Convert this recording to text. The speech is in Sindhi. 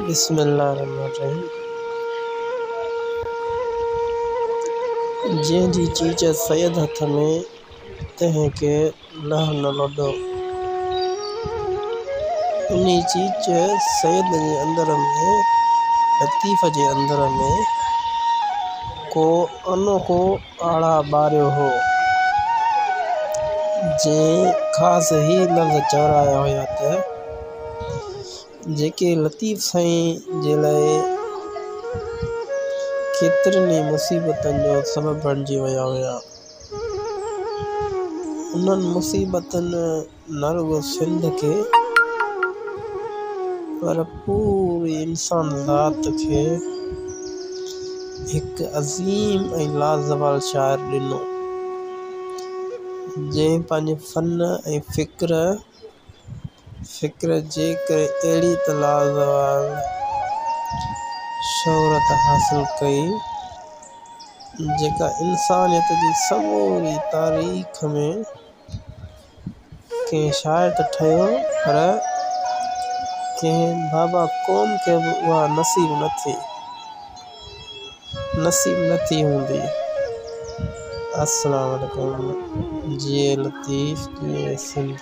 بسم الله الرحمٰن الرحيم جنهن جي چيچ سيد هٿ ۾، تنهن کي لهه نه لوڏو. انهي چيچ سيد جي اندر ۾، لطيف جي اندر ۾، ڪو انوکو آڙاهه ٻاريو هو، جنهن خاص هي لفظ چورايا هيا ته. جيڪي لطيف سائين جي لاء ڪيترين ئي مصيبتن جو سبب بڻجي ويا هيا. انهن مصيبتن نه رڳو سنڌ کي پر پوري انسان ذات کي هڪ عظيم ۽ لازوال شاعر ڏنو، جنهن پنهنجي فن ۽ فڪر فڪر جي ڪري اهڙي ته لازوال شهرت حاصل ڪئي، جيڪا انسانيت جي سموري تاريخ ۾ ڪنهن شاعر ته ٺهيو پر ڪنهن باباء قوم کي به اها نصيب نه ٿي نصيب نه ٿي هوندي. السلام عليڪم جيئي لطيف جيئي سنڌ.